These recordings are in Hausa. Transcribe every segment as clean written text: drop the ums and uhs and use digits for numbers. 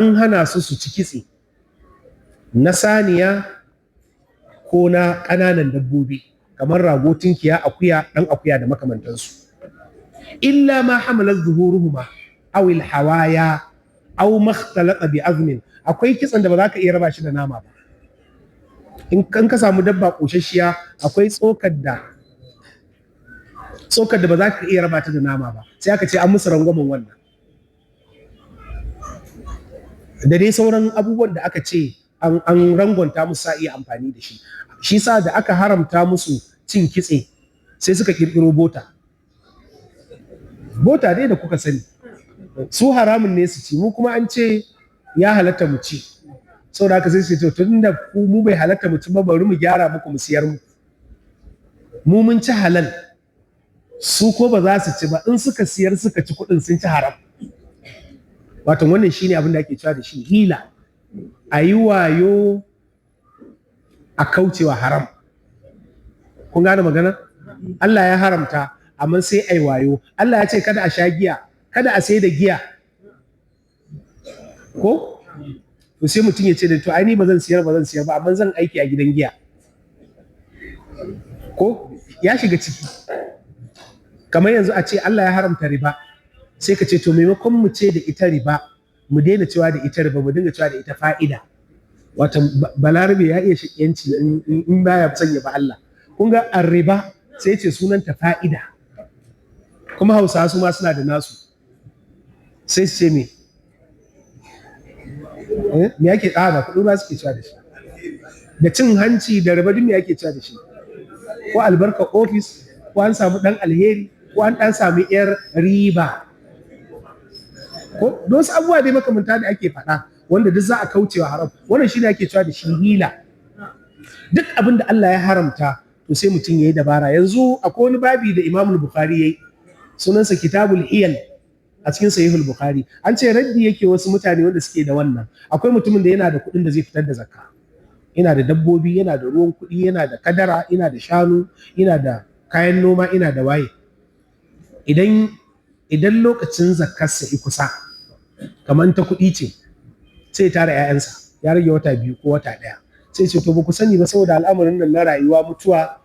An hana su su ci kitse na saniya ko na ƙananan dabbobi kamar rago, tinkiya, akuya, ɗan akuya da makamantansu. Illa ma hamalat zuhuruhuma aw al hawaya aw ma ikhtalata bi azmin. Akwai kitsen da ba za ka iya raba shi da nama ba. In ka samu dabba koshashiya, akwai tsokar da ba za ka iya raba ta da nama ba, sai aka ce an musu rangwamen wannan. Da dai sauran abubuwan da aka ce an rangwanta musu sa iya amfani da shi. Shi sa da aka haramta musu cin kitse, sai suka kirkiro bota. Bota dai da kuka sani, su haramun ne su ci, mu kuma an ce ya halatta mu ci. Saboda haka sai su ce, tun da ku mu bai halatta mu ci ba, bari mu gyara muku mu siyar mu. Mu mun ci halal, su ko ba za su ci ba. In suka siyar suka ci kuɗin, sun ci haram. Wato wannan shine abin da ake cewa da shi hila, a yi wayo a kaucewa haram. Kun gane magana? Allah ya haramta, amma sai ai wayo. Allah ya ce kada a sha giya, kada a sai da giya, ko? To sai mutum ya ce da to ai ni ba zan siyar ba, zan siyar ba, amma zan aiki a gidan giya. Ko ya shiga ciki. Kamar yanzu a ce Allah ya haramta riba, sai ka ce to maimakon mu ce da ita riba, mu daina cewa da ita riba, mu dinga cewa da ita fa'ida. Wato Balarabe ya iya shakiyanci in baya son ya ba Allah. Kun ga riba, sai ce sunanta fa'ida. Kuma Hausawa su ma suna da nasu, sai su ce me me yake ƙara kuɗi ba suke cewa da shi, da cin hanci da riba, duk me yake cewa da shi? Ko albarka ofis, ko an samu ɗan alheri, ko an ɗan samu 'yar riba, ko wasu abubuwa dai makamanta da ake faɗa wanda duk za a kaucewa haram. Wannan shine ake cewa da shi hila. Duk abin da Allah ya haramta, to sai mutum yayi dabara. Yanzu akwai wani babi da Imam Bukhari yayi, sunansa Kitabul Hiyal a cikin Sahihul Bukhari. An ce raddi yake wasu mutane wanda suke da wannan. Akwai mutumin da yana da kuɗin da zai fitar da zakka, yana da dabbobi, yana da ruwan kuɗi, yana da kadara, yana da shanu, yana da kayan noma, ina da waye. Idan lokacin zakkarsa i kusa, kamar ta kuɗi ce, sai tara 'ya'yansa, ya rage wata 2 ko wata 1, sai ce to ba ku sani ba, saboda al'amarin nan na rayuwa, mutuwa,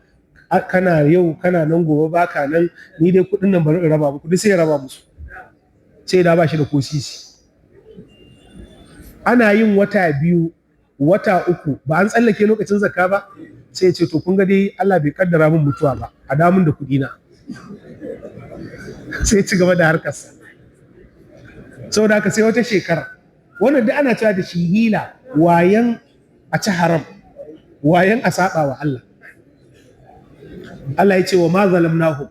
kana yau kana nan, gobe baka nan, ni dai kuɗin nan bari in raba muku duk. Sai ya raba musu, sai da ba shi da ko sisi. Ana yin wata 2, wata 3, ba an tsallake lokacin zakka ba, sai ya ce to kun ga dai Allah bai kaddara min mutuwa ba, a damun da kuɗi na. Sai ci gaba da harkarsa. Saboda haka sai wata shekara. Wannan duk ana cewa da shi hila, wayan a ci haram, wayan a saba wa Allah. Allah ya ce wa ma zalamnahum.